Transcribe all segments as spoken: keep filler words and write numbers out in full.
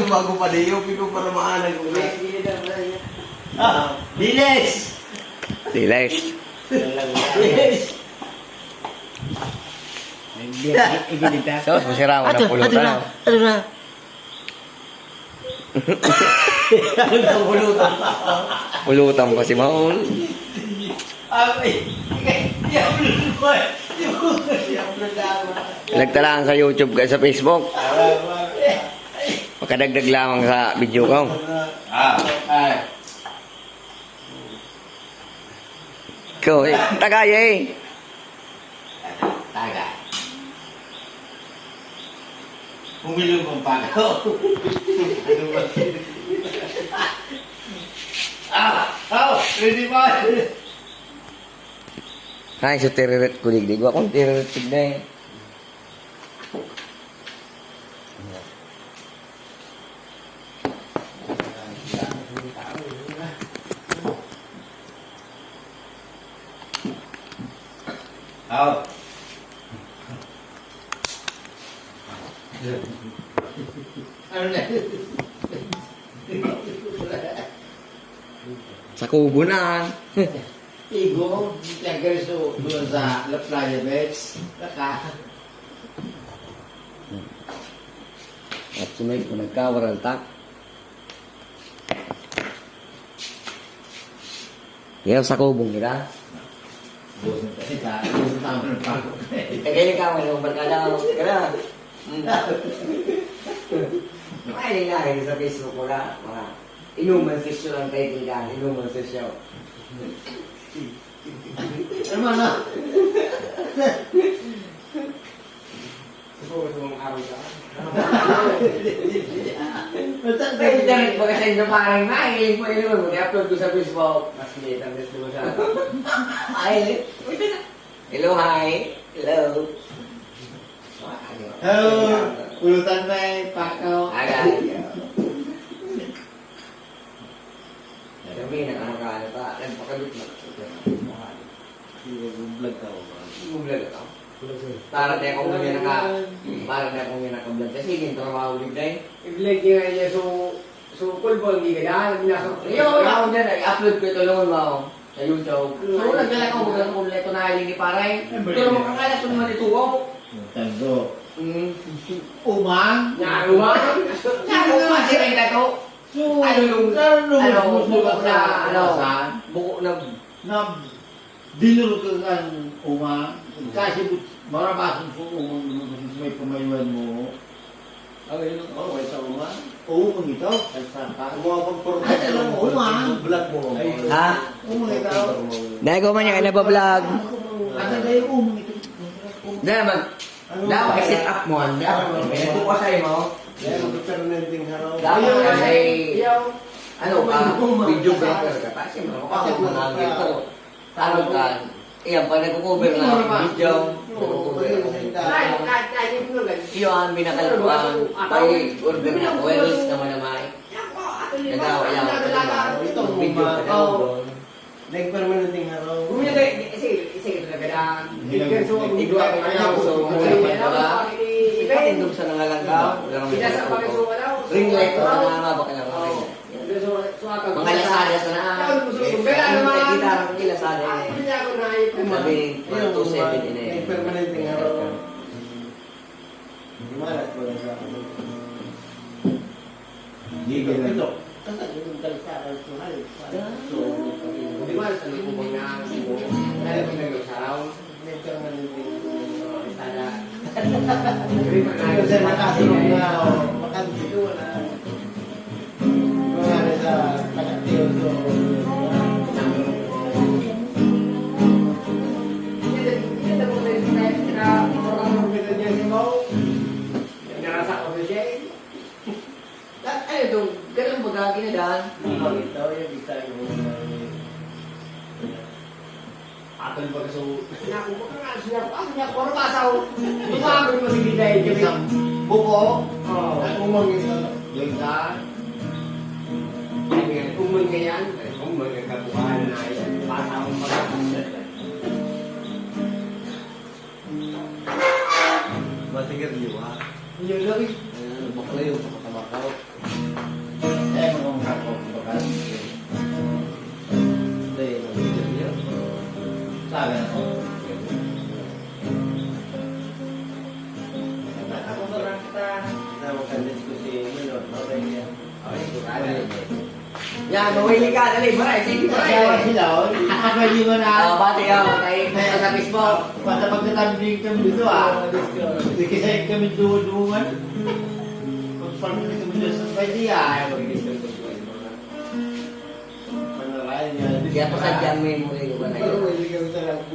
Bago pa diyo, pino para maanan ko na. Ah, bilis! Bilis! Bilis! Sos, masira mo na pulutan, na. Ano na? Pulutan pa si Maul. Nagtalaan sa YouTube kaya sa Facebook. Makadagdag lamang sa video ko. Ah, ay. Ikaw, eh, tagay, eh. Taga. Humilog ang pako. Ano ba? Ah! Oh! Ready ba? Ay, so tiririt ko digdig. Wa kong tiririt tigna, eh. Aw. Ano na? Sa kubo na. Igo, sa Gariso, doon sa La Playa Beach. Naka. At sunod ko nagkawaral ta. Yaw sa kubong nila. Boss, kasi ta-, boss, tama ng pako. Eh, kaya ka, may mga barkada, ano, kaya. Mm. Ay, nilagay sa Facebook ko na, mga inuman session ang title ka, inuman session. Ano man, ah? Siguro sa mga araw ka. Basta may internet ba kasi yung parang nailing mo, iling mo, i-upload ko sa Facebook. Mas late ang gusto mo siya. Ay, hello, hi. Hello. Hello. Pulutan na eh, pakaw. Agay. Kami, naka-, naka-, ano pa, nagpakabit na. Nag-vlog ka, o ba? Nag-vlog ka? Para di ako may naka-, para di ako may naka-vlog. Kasi yung trabaho, di ba, eh? I-vlog niya, niya, so, so, kulbo, hindi ka dyan, nasa Yo, yo, ako dyan, i-upload ko ito noon, mao, sa YouTube. So, nagdala ko, magdala ko ulit ito na hiling ni Paray. Pero makakala sa naman ito, oh. Tango. Mm. Umang? Yan, umang. Yan, umang, sila yung tato. So, ano yung, ano, ano, buko na, ano, saan? Buko na, na dinurog ka kan uma, kasi but-, marabasan sa uma, may pamayuan mo. Oh, yun, oh, may sa uma? Oo, kung ito. Ay, sa ka? Uma, pag puro-, ay, alam mo, uma. Vlog mo. Ay, ha? Uma ito. Dahil ko man yung nabablog. Ano na yung uma ito? Dahil mag-, ano, dapat i-set up mo, ano, dapat may bukas sa'yo mo. Yan, ang permanenteng haraw. Dapat may, ano ka, videographer ka. Kasi mga kapag mga gito, ano ka, iyan pa, nagko-cover na, video, nagko-cover na. Iyo ang binakal ko ang pag-order na oils na manamay. Nagawa yan, video ka daw doon. Nagpermanenteng haraw. Sige, sige, ito na gano'n. Hindi lang, so, hindi ko alam, so, ipatindog sa nangalangkaw, ring light na nga, baka lang. Mga Lazada sa na. Kita lang yung Lazada. Sabi, one two seven in a. May permanenteng araw. Di ba, alas dos na ako. Hindi ka na. Kasi yung talsa, alas dos na. So, di ba, sa loob ng, ano, yung saraw? May permanenteng Lazada. Kasi nakasunod na, oh, bakante ko, wala. Mga nasa taga-Teodoro. Ay, itong ganun bagay na daan. Ang ito, yung bisa yung Atol pa kaso. Naku, baka nga siya, ano niya, puro basaw. Tumabog mo, sige, dahil kami. Isang buko. Oo. At umang isa. Yung isa. Ano yan? Umang nga yan. Ay, umang nga kabuhan na yan. Basaw ang mga. Matigar niyo, ha? Yun lang eh. Ayan, bakla yun, sa Matamakaw. Yan, mawili ka, dali, maray, sige, maray. Kaya sila, oh, yung mga pwede mo na. Ah, bati, oh, kay, kay sa Facebook. Basta pagkatabi kami dito, ah. Hindi kasi kami duwa-duwa man. Pagpalapit kami dito sa pwede, ah. Kaya pa sa dyan may muli ko ba na yun?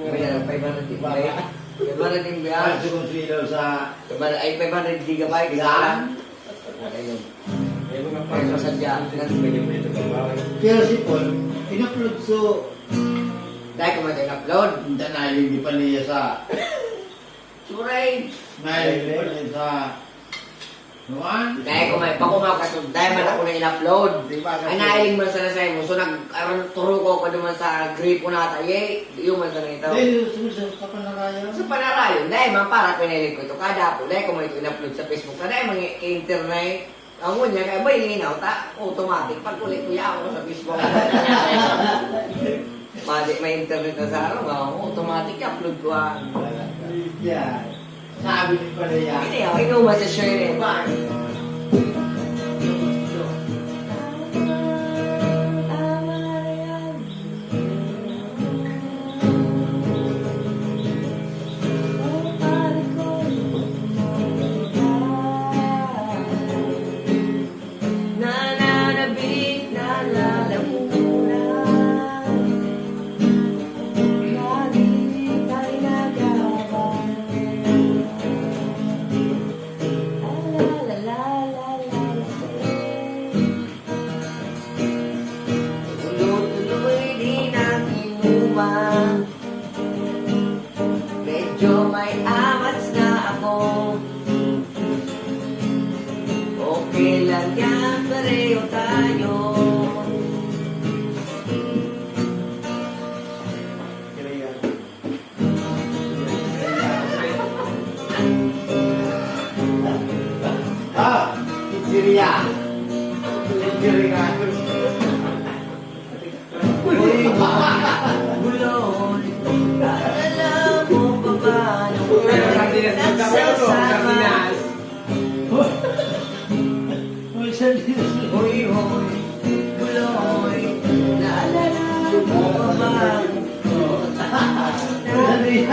May, ah, five hundred din, may, five hundred din ba yan? Ay, five hundred gigabytes. Yan. Ayun. Ay, masadya. Pero si Paul, in-upload so. Dahil ko man in-upload. Hindi na, hindi pa niya sa. Suray. Dahil hindi pa niya sa. Nuan? Dahil ko may, pa ko makasud, dahil man ako na in-upload. Di ba, Ay, kasi nailing man sana sa imo. So, nag, aron, turo ko ko naman sa gripo na tayo, eh. Yung man sana ito. Dahil susunod sa panarayan. Sa panarayan, dahil man para pinilit ko ito. Kada ako, dahil ko man ito in-upload sa Facebook na, dahil mga internet. Amo niya, kaya ba yung inaw ta? Automatic, pag ulit ko yaw sa Facebook. Pwede may internet na sa araw, ba? Automatic, upload ko ang. Yan. Sabi ni pala yan. Hindi, oh, inuman sa share eh. Ba? Nananabik, nalalamunan. Lagi tayo nagkakaroon. La, la, la, la, la, la, la. Tuloy-tuloy din ang inuman. Medyo may amats na ako. Okay lang yan, pareho tayo. Ah, pizzeria. Pizzeria. Uy, Buloy, alam mo pa ba nung nagsasama? Uy, hoy, Buloy, naalala mo pa ba? Uy,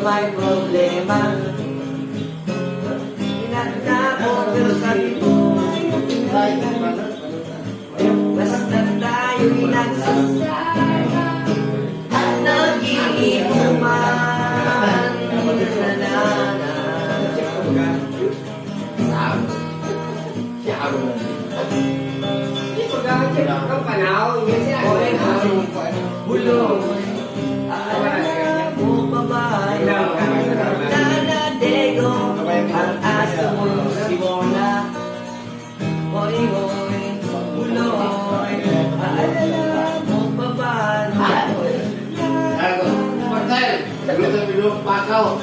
may problema. Pinagdamot ko sa ito. Basta tayo'y nagsasama at nag-iinuman. Na, na, na. Bulong. Alam mo pa ba? Nanadego ang aso mo, si Mona. Hoy, hoy, Buloy, aalala mo pa ba? Patay! Gusto mo yung pakaw?